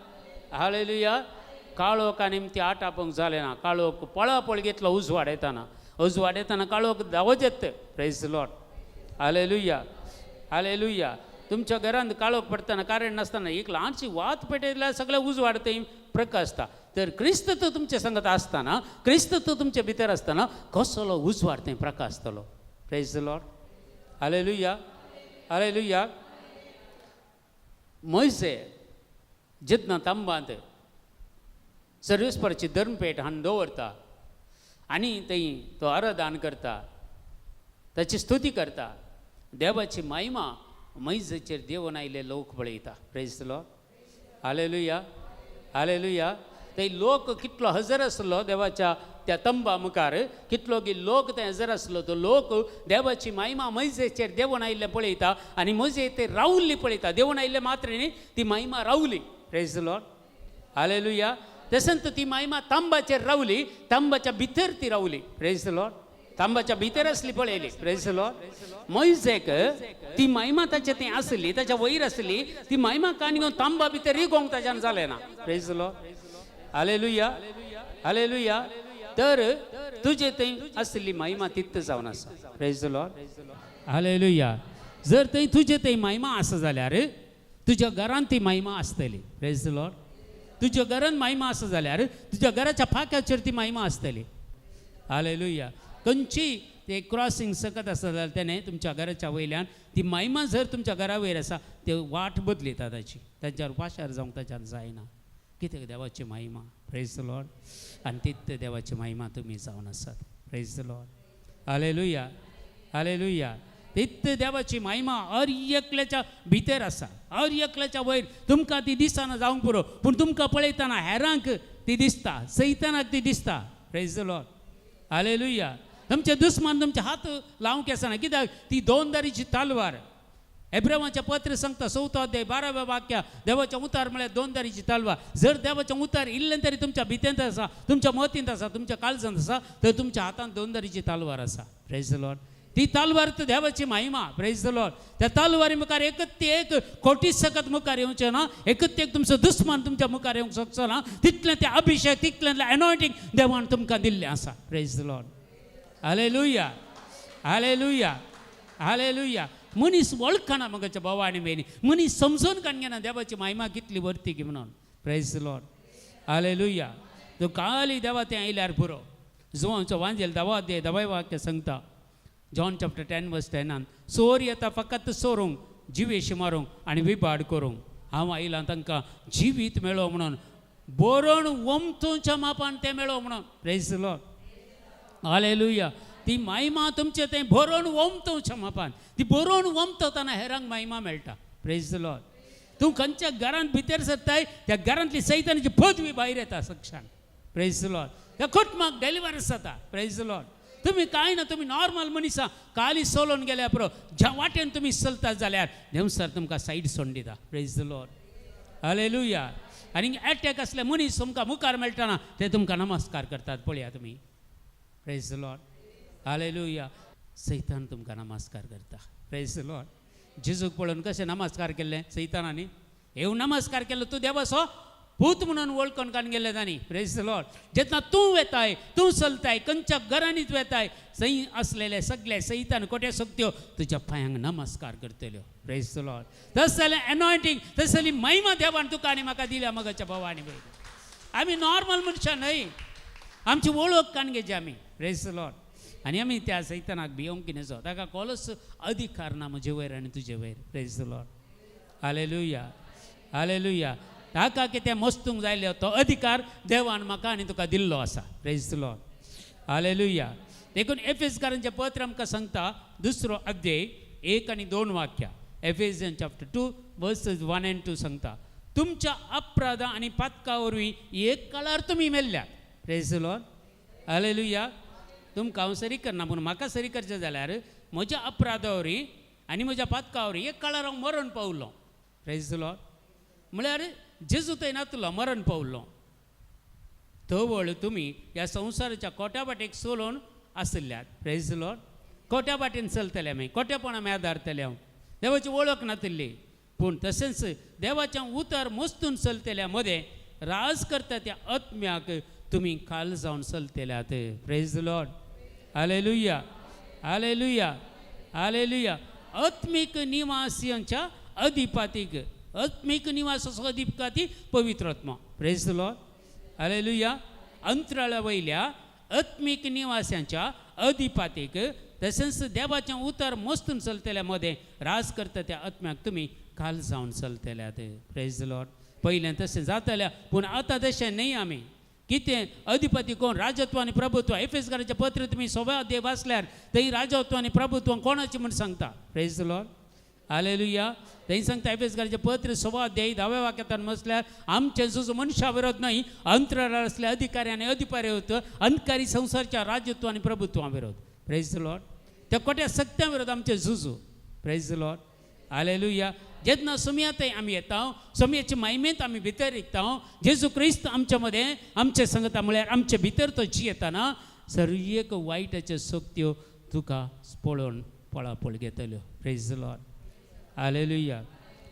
Speaker 1: hallelujah. काळोखा निमती आटापोवंक जालें ना. काळोख पळापळ घेतलो उजवाड येताना, उजवाड येताना काळोख धांवत येता. Praise the Lord. Hallelujah, hallelujah. तुमच्या घरांत काळोख पडटना कारण नासतना एक ल्हानशी वात पेटयल्यार सगळें उजवाड थंय प्रकाशता. तर क्रिस्त तो तुमच्या संगत आसतना, क्रिस्त तो तुमच्या भितर आसतना कसलो उजवाड थंय प्रकाशतलो. Praise the Lord. Hallelujah, hallelujah. Moise जेन्ना तांबांत सर्वेस्पराची धर्मपेट हाडून दवरता आनी थंय तो आराधन करता, ताची स्तुती करता, देवाची महिमा मोयजेचेर देवून आयिल्ले लोक पळयता. Praise the Lord. Hallelujah, hallelujah. थंय लोक कितलो हजर आसलो देवाच्या त्या तंबा मुखार, कितलो की लोक थंय हजर आसलो, तो लोक देवाची महिमा मोयजेचेर देवून आयिल्ले पळयता आनी मोयजे ते रावल्ली पळयता. देवून आयिल्ले मात्र न्ही, ती महिमा रावली. Praise the Lord. Hallelujah. तशेंच ती महिमा तांबाचेर रावली, तांबाच्या भितर ती रावली. Praise the Lord. तांबाच्या भितर आसली पळयली. Praise the Lord. मोयजेक ती महिमा ताच्या थंय आसली, ताच्या वयर आसली, ती महिमा कान घेवन तांबा भितर रिगोवंक ताच्यान जालें ना. Praise the Lord. Hallelujah, hallelujah. तर तुजे थंय आसली महिमा तित जावन आसा. Praise the Lord. Hallelujah. जर थंय तुजे थंय महिमा आसा जाल्यार तुज्या घरांत ती महिमा आसतली. Praise the Lord. तुज्या घरान महिमा आसा जाल्यार तुज्या घराच्या फाक्याचेर ती महिमा आसतली. हालेलुया. खंयची ते क्रॉसिंग सकत आसा जाल्यार तेणें तुमच्या घराच्या वयल्यान ती महिमा जर तुमच्या घरा वयर आसा ते वाट बदलिता ताची, ताच्यार पाशार जावंक ताच्यान जायना. कित्याक? देवाची महिमा. Praise the Lord. आनी तित देवाची महिमा तुमी जावन आसात. Praise the Lord. Hallelujah. Hallelujah. तित देवाची महिमा हर एकल्याच्या भितर आसा, हर एकल्याच्या वयर. तुमकां ती दिसना जावंक पुरो, पूण तुमकां पळयतना हेरांक ती दिसता, सैतानाक ती दिसता. Praise the Lord. Hallelujah. तुमचे दुस्मान तुमचे हात लावंक आसना, कित्याक ती दोन दारीची तलवार. एब्रावाचें पत्र सांगता 4थो अध्याय 12व्या वाक्या, देवाचें उतार म्हळ्यार दोन दारीची तलवार. जर देवाचें उतार इल्लें तरी तुमच्या भितेंत आसा, तुमच्या मतींत आसा, तुमच्या काळजांत आसा, तर तुमच्या हातांत दोन दारीची तलवार आसा. Praise the Lord. ती तलवार तर देवाची महिमा. Praise the Lord. त्या तलवारी मुखार एकत एक कोटी सकत मुखार येवचें ना, एकत एक तुमचो दुस्मान तुमच्या मुखार येवंक शकचो ना, तितलें तें अभिशेक, तितलें एनॉयटींग देवान तुमकां दिल्लें आसा. Praise the Lord. Hallelujah. Hallelujah. Hallelujah. मनीस वळखना मगाच्या भावा आनी भयणी, मनीस समजून काडना देवाची महिमा कितली वर्ती की म्हणून. Praise the Lord. Hallelujah. तूं काली देवा तें आयल्यार पुरो. जुवांचो वांजेल 10 अध्याय 10 वाक्य सांगता, जॉन चॅप्टर 10 वर्स 10, चोर येता फकत चोरूंक, जिवेशी मारूंक आनी विबाड करूंक, हांव आयलां तांकां जिवीत मेळो म्हणून, बरोवन वमतूच्या मापान तें मेळो म्हणून. Praise the Lord. Hallelujah. ती महिमा तुमचे तें बरोवन वमतूच्या मापान, ती बरोवन वमतताना हेरांक महिमा मेळटा. Praise the Lord. तूं खंयच्या घरांत भितर सरताय त्या घरांतली सैतानाची पदवी भायर येता सक्षान. Praise the Lord. त्या कुटुंबाक डेलिवरन्स जाता. Praise the Lord. तुमी कांय ना, तुमी नॉर्मल मनीसां काली सोलोवन गेल्या पुरो, ज्या वाटेन तुमी चलतात जाल्यार देवसर तुमकां सायड सोडून दिता. Praise the Lord. Hallelujah. आनी एटॅक आसले मनीस तुमकां मुखार मेळटना ते तुमकां नमस्कार करतात, पळया तुमी. Praise the Lord. Hallelujah. सैतान तुमकां नमस्कार करता. Praise the Lord. जेजूक पळोवन कशें नमस्कार केल्लें सैतानांनी, येवन नमस्कार केलो, तूं देवाचो पूत म्हणून वळखून काडून गेले तांणी. Praise the Lord. जेन्ना तूं वेताय, तूं चलताय, खंयच्या घरांनी तूं वेताय, सई आसलेले सगळे सैतान कोट्या शक्त्यो तुज्या पांयांक नमस्कार करतल्यो. Praise the Lord. तस जाल्यार एनॉयटींग, तस जाली महिमा देवान तुका आनी म्हाका दिल्या मगाच्या भावा आनी भयणी. आमी नॉर्मल मनशां न्हय, आमची वळख काडून घेवची आमी. Praise the Lord. आनी आमी त्या सैतानाक भियोंक कितें, ताका कोलोच अधिकार ना म्हजे वयर आनी तुजे वयर. Praise the Lord. Hallelujah. Hallelujah. ताका कितें मस्तूंक जायलो तो अधिकार देवान म्हाका आनी तुका दिल्लो आसा. Praise the Lord. Hallelujah. देखून एफेसकारांचें पत्र आमकां सांगता 2 अध्याय 1 आनी 2 वाक्या, एफेसियन चॅप्टर 2 वर्सेस 1 and 2 सांगता, तुमच्या अपराधा आनी पातका वरवीं एक काळार तुमी मेल्ल्यात. Praise the Lord. Hallelujah. तुमकां हांव सरी करना, पूण म्हाका सरी करचें जाल्यार म्हज्या अपराधा वरवीं आनी म्हज्या पातका वरवीं एक काळार हांव मरण पावलो. Praise the Lord. म्हळ्यार जेजू थंय नातलो, मरण पावलो. तवळ तुमी ह्या संवसाराच्या कोट्या वाटेक चलोवन आशिल्ल्यात. Praise the Lord. कोट्या वाटेन चलतले आमी, कोट्यापण आमी आदारतले, हांव देवाची वळख नातिल्ली, पूण तशेंच देवाचें उतर मस्तून चलतल्या मदें राज करता त्या आत्म्याक तुमी खाल जावन चलतल्यात. Praise the Lord. Hallelujah. Hallelujah. Hallelujah. आत्मीक निवासियांच्या अधिपातीक, आत्मीक निवासाचो अधिपती पवित्र आत्मा. Praise the Lord. Hallelujah. अंतराळा वयल्या आत्मीक निवास्यांच्या अधिपातीक तशेंच देवाचें उतर मस्तून चलतल्या मदें राज करता त्या आत्म्याक तुमी खाल जावन चलतल्यात. Praise the Lord. पयलें तशें जातलें, पूण आतां तशें न्हय. आमी कितें अधिपती कोण? राजत्व आनी प्रभुत्व. एफेसकाराचें पत्र तुमी 16 अध्याय वाचल्यार थंय राजत्व आनी प्रभुत्व कोणाचें म्हूण सांगता. Praise the Lord. Hallelujah. थंय सांगता एफेसकाराचें पत्र 16 अध्याय 10व्या वाक्यांत म्हटल्यार आमचें झूज मनशा विरोध न्हय, अंतराळ आसले अधिकारी आनी अधिकारी होत अंधकारी संवसारच्या राजत्व आनी प्रभुत्वा विरोध. Praise the Lord. त्या कोट्या सत्या विरोध आमचें झुजू. Praise the Lord. Hallelujah. जेन्ना सोमयातय आमी येता, सोमयाचे मायमेंत आमी भितर रिगता, जेजू क्रिस्त आमच्या मदें आमचे संगता म्हळ्यार आमचे भितर तो जियेताना सर एक वायटाच्यो शक्त्यो तुका पळोवन पळापळ घेतल्यो. Praise the Lord. Hallelujah.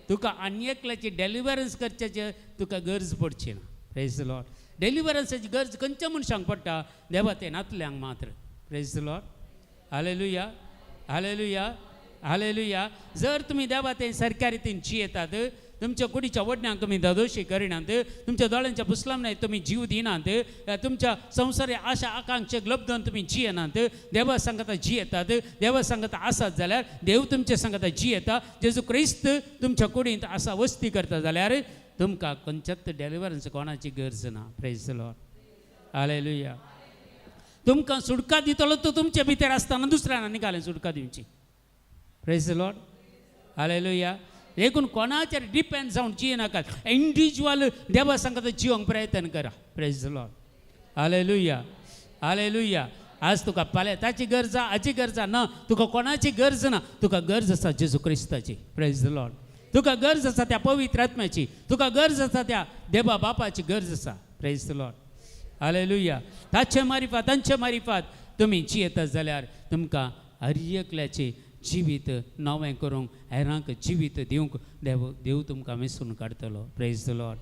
Speaker 1: तुका आनी एकल्याची डेलिवरन्स करच्याची तुका गरज पडची ना. Praise the Lord. डेलिवरन्साची गरज खंयच्या मनशांक पडटा? देवा ते नातल्यांक मात्र. Praise the Lord. Hallelujah. Hallelujah. Hallelujah. जर तुमी देवा ते सारक्या रितीन जियेतात तुमच्या कुडीच्या वडण्यांक तुमी धादोशी करिनात, तुमच्या दोळ्यांच्या पुसलाम तुमी जीव दिनात, तुमच्या संवसारी आशा आकांक्षेक लब्धून तुमी जियेनात, देवा सांगता जियेतात, देवा सांगता आसात जाल्यार देव तुमच्या सांगता जियेता. जेजू क्रिस्त तुमच्या कुडींत आसा वस्ती करता जाल्यार तुमकां खंयच्याच डेलिवरन्स कोणाची गरज ना. Praise the Lord, hallelujah. तुमकां सुटका दितलो तो तुमचे भितर आसतना दुसऱ्यान निघालें सुटका दिवची. Praise the Lord, hallelujah. देखून कोणाचेर डिपेंड जावन जियेनाकात, इंडिविज्युअल देवा सांगता जिवंक प्रयत्न करा. Praise the Lord, hallelujah, hallelujah. आज तुका पालेताची गरज आसा, हाची गरज ना, तुका कोणाची गरज ना, तुका गरज आसा जेजू क्रिस्ताची. प्रेज the Lord. तुका गरज आसा त्या पवित्र आत्म्याची, तुका गरज आसा त्या देवा बापाची गरज आसा. Praise the Lord, hallelujah. ताचे मारिफात, तांचे मारिफात तुमी जियेता जाल्यार तुमकां हर एकल्याचें जिवीत नवें करूंक, हेरांक जिवीत दिवंक देव देव तुमकां वेंचून काडटलो. Praise the Lord,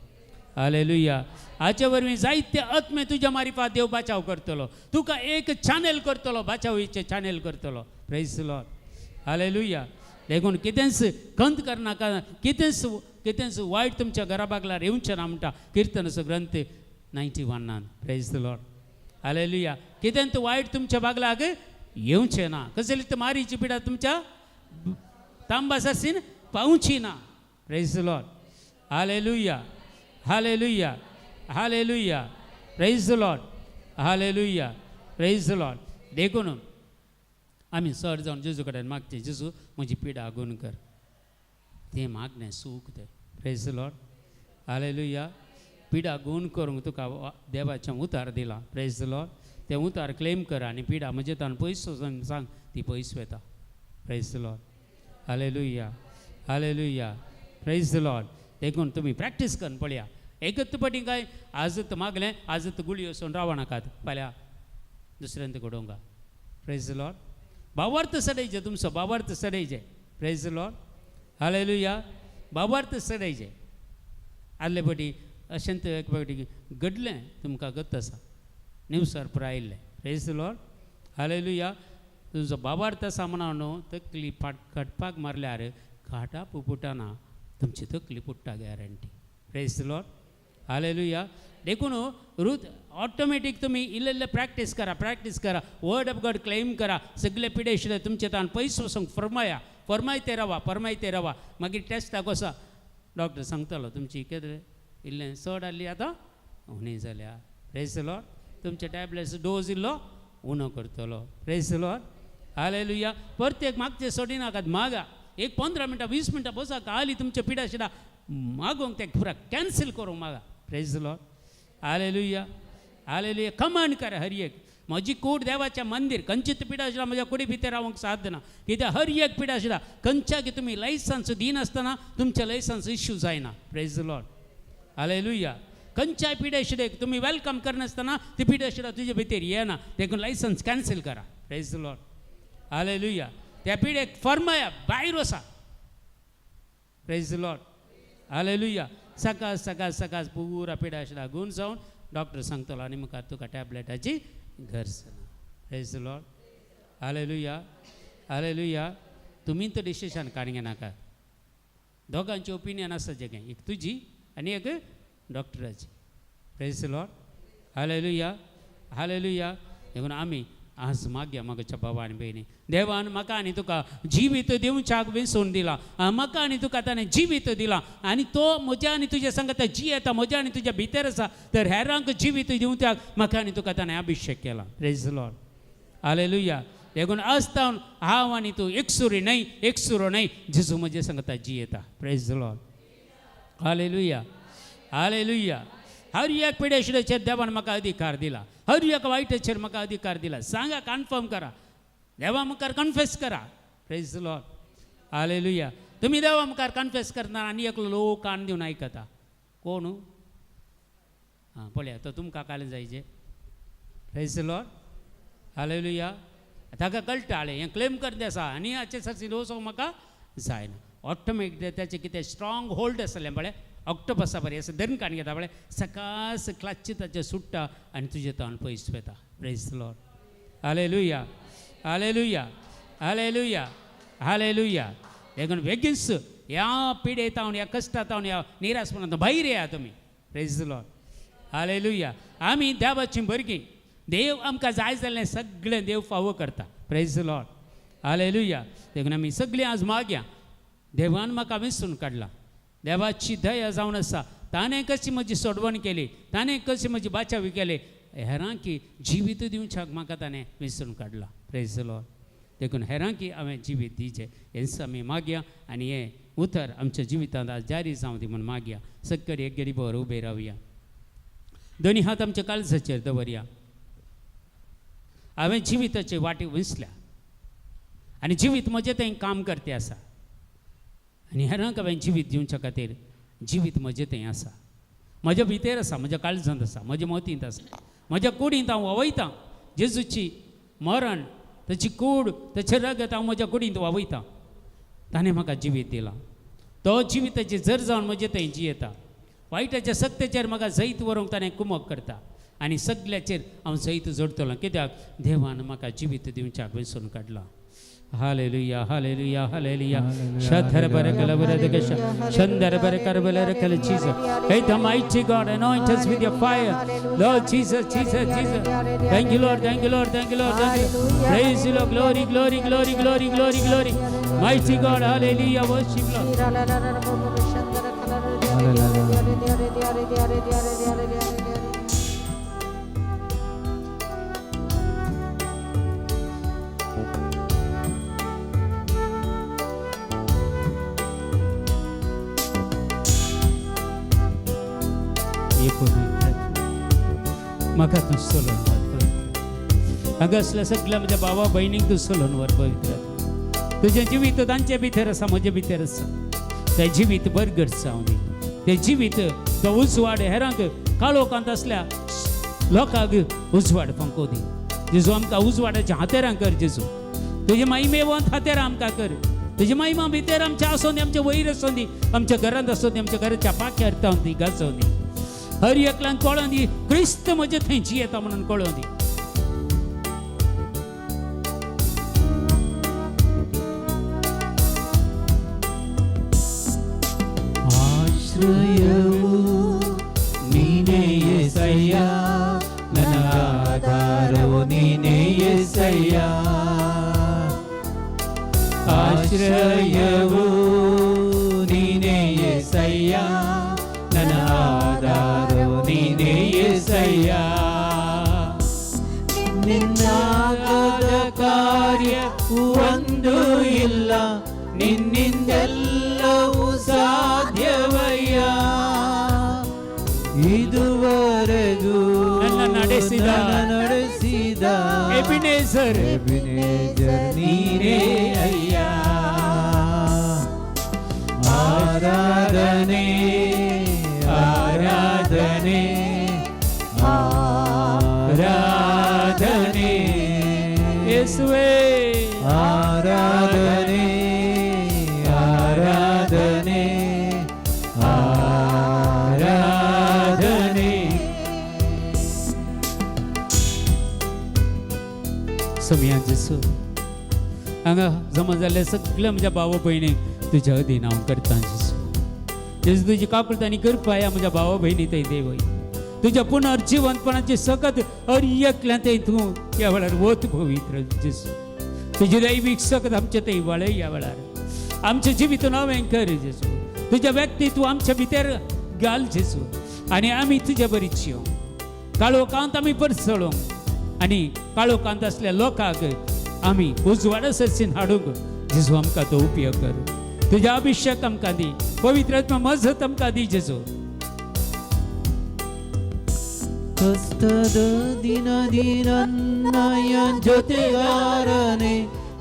Speaker 1: hallelujah. हाचे वरवीं जायते आत्मे तुज्या मारिफात देव बाचाव करतलो, तुका एक चॅनल करतलो, बाचावीचें चॅनल करतलो. Praise the Lord, hallelujah. देखून कितेंच खंत करनाका, कितेंच कितेंच वायट तुमच्या घरा बागलार येवचें ना म्हणटा किर्तनाचो ग्रंथ 91. Praise the Lord, hallelujah. कितें वायट तुमच्या बागलाक येवचें ना, कसली तर मारीची पिडा तुमच्या तांबासासीन पावची ना. Praise the Lord, hallelujah, hallelujah, hallelujah. Praise the Lord, hallelujah, praise the Lord. देखून आमी सर जावन जेजू कडेन मागचें, जेजू म्हजी पिडा गुण कर, तें मागणें सूख तें. Praise the Lord, hallelujah. पिडा गुण करूंक तुका देवाचें उतार दिलां. प्रेज the Lord. तें उतार क्लेम कर आनी पिडा म्हजे तान पयस वचून सांग, ती पयस वता. Praise the Lord, hallelujah, hallelujah. Praise the Lord. देखून तुमी प्रॅक्टीस करून पळया, एकच पटी काय आजच मागलें आजच गुळी वचून रावं नाकात, फाल्यां दुसऱ्यांत घडोवंक. Praise the Lord. भावार्थ सडयचे, तुमचो भावार्थ सडयचे. प्रेज the Lord, hallelujah. भावार्थ सडयचे. आदले पटी अशेंच एक फावटी घडलें, तुमकां गत आसा, न्यूसार पुराय आयिल्लें. Praise the Lord, hallelujah. तुजो भावार्थ आसा म्हणून न्हू तकली फाट काडपाक मारल्यार खाटा पुपुटाना तुमची तकली पुट्टा guarantee. Praise the Lord, hallelujah. देखून रूत ऑटोमॅटीक तुमी इल्लें इल्लें प्रॅक्टीस करा, प्रॅक्टीस करा, वर्ड ऑफ गॉड क्लेम करा, सगळे पिडेशिल्ले तुमचे तान पयस वचूंक फरमाया, फरमायते रावा, फरमायते रावा. मागीर टेस्टाक वसा, डॉक्टर सांगतलो तुमची कितें इल्लें चड आहली आतां उणी जाल्या. प्रेज the Lord. तुमचे टॅबलेट्स डोज इल्लो उणो करतलो. Praise the Lord, hallelujah. प्रत्येक मागचे सोडिनाकात, मागा एक 15 मिनटां 20 मिनटां बसा, आली तुमच्या पिडा शिडा मागोंक तें पुरा कॅन्सल करूंक मागा. Praise the Lord, hallelujah, hallelujah. Command करा हर एक, म्हजी कूड देवाचें मंदीर, खंयचीच पिडा आशिल्ल्या म्हज्या कुडी भितर रावंक साध्य ना. कित्याक हर एक पिडा आशिल्ल्या खंयच्याक तुमी लायसन्स दिनासतना तुमचें लायसन्स इश्यू जायना. Praise the Lord, hallelujah. खंयच्याय पिड्या तुमी welcome करनासतना ती पिड्या तुजे भितर येना, देखून लायसन्स कॅन्सल करा. Praise the Lord, hallelujah. त्या पिड्याक फरमाया भायर वसा. Praise the Lord, hallelujah. सकाळ सकाळ सकाळ पुरा पिड्या आशिल्ल्या गुण जावन डॉक्टर सांगतलो आनी मुखार तुका टॅबलेटाची गरज ना. Praise the Lord, hallelujah, hallelujah. तुमी तर डिसिशन काडूंक नाका, दोगांची ओपिनियन आसा जें, एक तुजी आनी एक डॉक्टराची. Praise the Lord, hallelujah, hallelujah. देखून आमी आज मागया म्हाका बाबा आनी भयणी, देवान म्हाका आनी तुका जिवीत दिवच्याक वेंचून दिला, म्हाका आनी तुका ताणें जिवीत दिला आनी तो म्हज्या आनी तुज्या सांगता जियेता, म्हज्या आनी तुज्या भितर आसा, तर हेरांक जिवीत दिवच्याक म्हाका आनी तुका ताणें अभिशेक केला. Praise the Lord, hallelujah. देखून आज तावन हांव आनी तूं एकसुरी न्हय, एकसुरो न्हय, जेजू म्हजे सांगता जियेता. Praise the Lord, hallelujah, hallelujah. हर एक पिडेशिडेचेर देवान म्हाका अधिकार दिला, हर एक वायटाचेर म्हाका अधिकार दिला. सांगा, कन्फर्म करा, देवा मुखार कन्फेस करा. Praise the Lord, hallelujah. तुमी देवा मुखार कन्फेस करतना आनी एकलो लोक कान दिवन आयकता, कोण आं पळया तो तुमकां कालें जायचे. प्रेज the Lord, hallelujah. ताका कळटा हालें हें क्लेम करते आसा आनी हाचे सरसी वचोंक म्हाका जायना. ऑटोमॅटीक ताचें कितें स्ट्रॉंग होल्ड आसलें पळय, ऑक्टोपसा बरें अशें धरून काडून घेता पळय, सकास क्लच ताचें सुट्टा आनी तुजें तोंड पयस वता. Praise the Lord, hallelujah, hallelujah, hallelujah, hallelujah. देखून बेगीनच ह्या पिडेतावन, ह्या कश्टातावन, ह्या निराशपणांत भायर येया तुमी. Praise the Lord. Hallelujah. आमी देवाची भुरगीं. देव आमकां जाय जाल्लें सगळें देव फावो करता. Praise the Lord. Hallelujah. देखून आमी सगळीं आज मागया, देवान म्हाका वेंचून काडला, देवाची दया जावन आसा, ताणें कशी म्हजी सोडवण केली, ताणें कशी म्हजी बाचावी केली, हेरांकी जिवीत दिवच्याक म्हाका ताणें वेंचून काडला. Praise the Lord. देखून हेरांकी हांवें जिवीत दिवचें हेंच आमी मागया आनी हें उतर आमच्या जिवितांत आज जारी जावं दी म्हूण मागया. सक्कड एक गरीबर उबे रावया, दोनी हात आमच्या काळजाचेर दवरया. हांवें जिविताचे वाटी विसल्या आनी जिवीत म्हजें तें काम करते आसा आनी हेरांक हांवें जिवीत दिवच्या खातीर जिवीत म्हजें तें आसा, म्हज्या भितर आसा, म्हज्या काळजांत आसा, म्हज्या मतींत आसा, म्हज्या कुडींत हांव वावयतां. जेजूची मरण, ताची कूड, ताचें रगत हांव म्हज्या कुडींत वावयतां. ताणें म्हाका जिवीत दिलां, तो जिविताची जर जावन म्हजें थंय जियेता. वायटाच्या सत्तेचेर म्हाका जैत व्हरूंक ताणें कुमक करता आनी सगल्याचेर हांव जैत जोडटलो, कित्याक देवान म्हाका जिवीत दिवच्याक वेंचून काडलां. Hallelujah, hallelujah, hallelujah. Shadhar barakala Shandar barakala Jesus. Hey, the mighty God, anoint us with your fire. Lord Jesus, Jesus, Jesus. Thank you, Lord, thank you, Lord, thank you, Lord, thank you. Praise you, Lord. Glory, glory, glory, glory, glory, glory. Mighty God, hallelujah, worship, Lord. म्हाका तूं सोलोवन वर पवित्र. हांगा आसल्या सगल्या म्हज्या भावा भयणींक तूं सोलोवन वर पवित्र. तुजें जिवीत तांचे भितर आसा, म्हजे भितर आसा. तें जिवीत बरगड जावं दी, तें जिवीत तो उजवाड हेरांक काळोखांत आसल्या लोकांक उजवाड फांको दी. जेजू आमकां उजवाडाच्या हातेरां कर. जेजू तुजे महिमेवंत हातेरां आमकां कर. तुजी महिमा भितर आमच्या आसूं दी, आमच्या वयर आसूं दी, आमच्या घरांत आसूं दी, आमच्या घराच्या पाख्यार ती गाजोवं दी. हर एकल्यान कळोन दी क्रिस्त म्हजे थंय जियेता म्हणून कळोन दी.
Speaker 2: ಆಶ್ರಯವು ನೀನೇ ಯೇಸಯ್ಯ, ನನ್ನ ಆಧಾರವು ನೀನೇ ಯೇಸಯ್ಯ. ಆಶ್ರಯವು ನೀನೇ ಯೇಸಯ್ಯ, ನನ್ನ ಆಧಾರವು ನೀನೇ ಯೇಸಯ್ಯ. ನಿನ್ನಾಗದ ಕಾರ್ಯ ಒಂದು ಇಲ್ಲ, ನಿನ್ನಿಂದೆಲ್ಲವೂ ಸಾಧ್ಯವಯ್ಯ. ಇದುವರೆಗೂ
Speaker 1: ನನ್ನ ನಡೆಸಿದ
Speaker 2: ನಡೆಸಿದ
Speaker 1: ಎಬಿನೇಜರ್,
Speaker 2: ಎಬಿನೇಜರ್ ನೀನೇ ಅಯ್ಯ. ಆರಾಧನೆ ಆರಾಧನೆ ಆರಾಧನೆ
Speaker 1: ಯೇಸುವೇ.
Speaker 2: ಆರಾಧನೆ ಆರಾಧನೆ ಆರಾಧನೆ.
Speaker 1: सोमया जेसू, हांगा जमा जाल्ले सगल्या म्हज्या भावा भयणीक तुज्या अधीन हांव करता जेसू. जेजू तुजी काकूळट आनी कृपा ह्या म्हज्या भावा भयणी थंय देवय. तुज्या पुनर्जिवंतपणाची सकत हर एकल्यान थंय तूं ह्या वेळार वत पवित्र जेसू. तुजी दैवीक सकत आमचे थंय वळय ह्या वेळार. आमचें जिवीत नवें कर जेसू. तुजें व्यक्तित्व आमच्या भितर घाल जेसू आनी आमी तुजे बरी जियोंक. काळोखांत आमी परसळोंक आनी काळोखांत आसल्या लोकांक आमी उजवाडा सरसीन हाडूंक जेजू आमकां तो उपयोग कर. तुज्या अभिषेक आमकां दी, पवित्र आत्मा मजत आमकां दी जेजू.
Speaker 2: ಕಷ್ಟದ ದಿನದಿ ನನ್ನಯ ಜೊತೆಗಾರನೆ,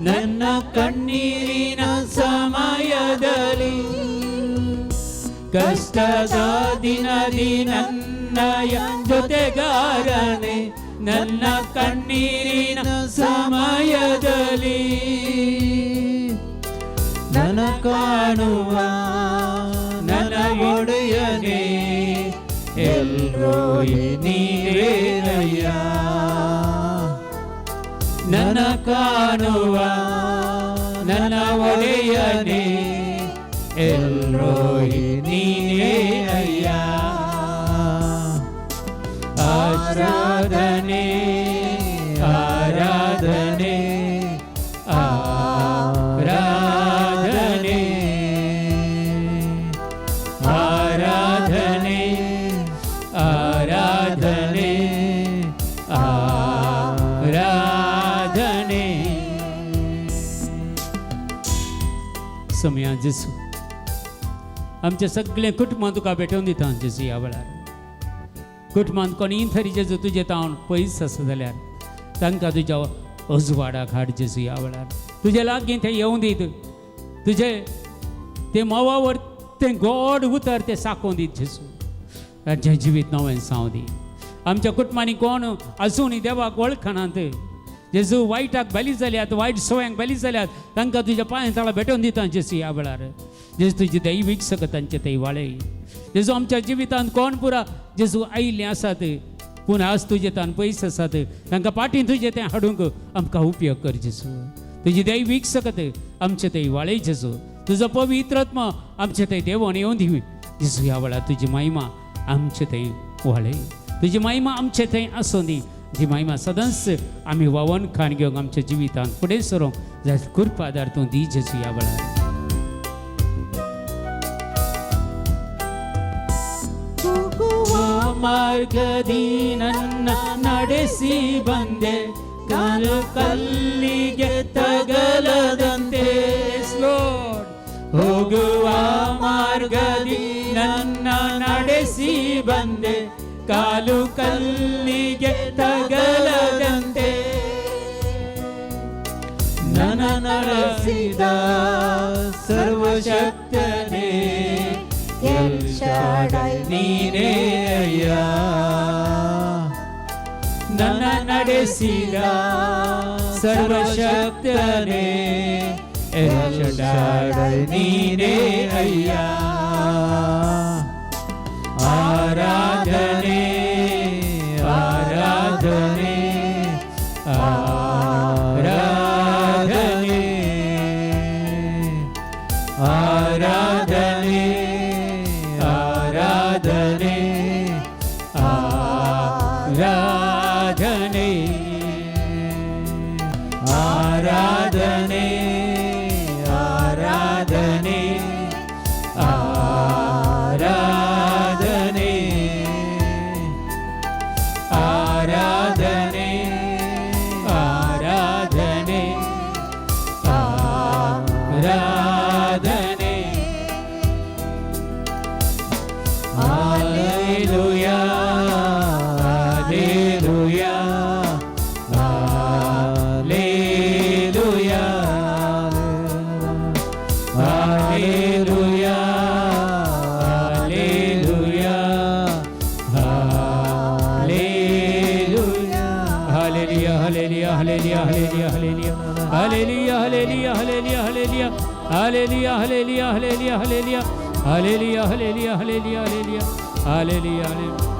Speaker 2: ನನ್ನ ಕಣ್ಣೀರಿನ ಸಮಯದಲ್ಲಿ. ಕಷ್ಟದ ದಿನದಿ ನನ್ನಯ ಜೊತೆಗಾರನೆ, ನನ್ನ ಕಣ್ಣೀರಿನ ಸಮಯದಲ್ಲಿ. ನನ್ನ ಕಾಣುವ ನನ್ನ ಒಡೆಯನೇ, ಎಲ್ರೋಯಿ ನೀವೇನಯ್ಯ. ನನ್ನ ಕಾಣುವ ನನ್ನ ಒಡೆಯನೇ, ಎಲ್ರೋಹಿ ನೀನೇ ಅಯ್ಯ. ಆರಾಧನೆ ಆರಾಧನೆ ಆರಾಧನೆ ಆರಾಧನೆ ಆರಾಧನೆ ಆರಾಧನೆ.
Speaker 1: समया जेसू, आमच्या सगळें कुटुंबां तुका भेटोवन दिता जेजू. ह्या वेळार कुटुंबांत कोणीय तरी जेजू तुजें तावन पयस आसा जाल्यार तांकां तुज्या अजवाडाक हाड जेजू. ह्या वेळार तुजे लागीं ते येवं दीत, तुजे ते मोवावर तें गोड उतर तें साकोवन दीत जेजू. तांचें जिवीत नवें सावं दी. आमच्या कुटुंबांनी कोण आसून देवाक वळखनात जेजू, वायटाक बली जाल्यात, वायट सवयांक बली जाल्यात, तांकां तुज्या पांय तळा भेटोवन दिता जेजू. ह्या वेळार जेजू तुजी दैवीक सकत तांचे थंय वाळय जेजू. आमच्या जिवितांत कोण पुरा जेजू आयिल्ले आसात पूण आज तुजे तान पयस आसात, तांकां पाटीं तुजें तें हाडूंक आमकां उपयोग कर जेजू. तुजी दैवीक सकत आमचे थंय वाळय जेजू. तुजो पवित्र आत्मा आमचे थंय देवोन येवन दिवी जेजू. ह्या वेळार तुजी महिमा आमचे थंय वाळय, तुजी महिमा आमचे थंय आसूं दी. ती महिमा सदांच आमी वावन खाण घेवंक आमच्या जिवितांत फुडें सरूंक जाय कृपा आदार तूं दी जेजू ह्या वेळार.
Speaker 2: ಹೋಗುವ ಮಾರ್ಗದಿ ನನ್ನ ನಡೆಸಿ ಬಂದೆ, ಕಾಲು ಕಲ್ಲಿಗೆ ತಗಲದಂತೆ.
Speaker 1: Lord.
Speaker 2: ಹೋಗುವ ಮಾರ್ಗದಿ ನನ್ನ ನಡೆಸಿ ಬಂದೆ, ಕಾಲು ಕಲ್ಲಿಗೆ ತಗಲದಂತೆ. ನನ್ನ ನಡೆಸಿದ ಸರ್ವಶಕ್ತನೇ, ಎಲ್ ಶಾಡೈ ನೀನೇ ಅಯ್ಯ. ನನ್ನ ನಡೆಸಿದ ಸರ್ವಶಕ್ತನೇ, ಎಲ್ ಶಾಡೈ ನೀನೇ ಅಯ್ಯ. ಆರಾಧನೆ ಆರಾಧನೆ ಆರಾಧನೆ ಆರಾಧನೆ ಆರಾಧನೆ ಆರಾಧನೆ ಆರಾಧನೆ ಆರಾಧನೆ ಆರಾಧನೆ ಆರಾಧನೆ ಆರಾಧನೆ ಆರಾಧನೆ. Hallelujah, hallelujah, hallelujah, hallelujah, hallelujah, hallelujah.
Speaker 1: Hallelujah, hallelujah, hallelujah, hallelujah, hallelujah, hallelujah, hallelujah, hallelujah, hallelujah, hallelujah, hallelujah, hallelujah, hallelujah, hallelujah, hallelujah, hallelujah, hallelujah.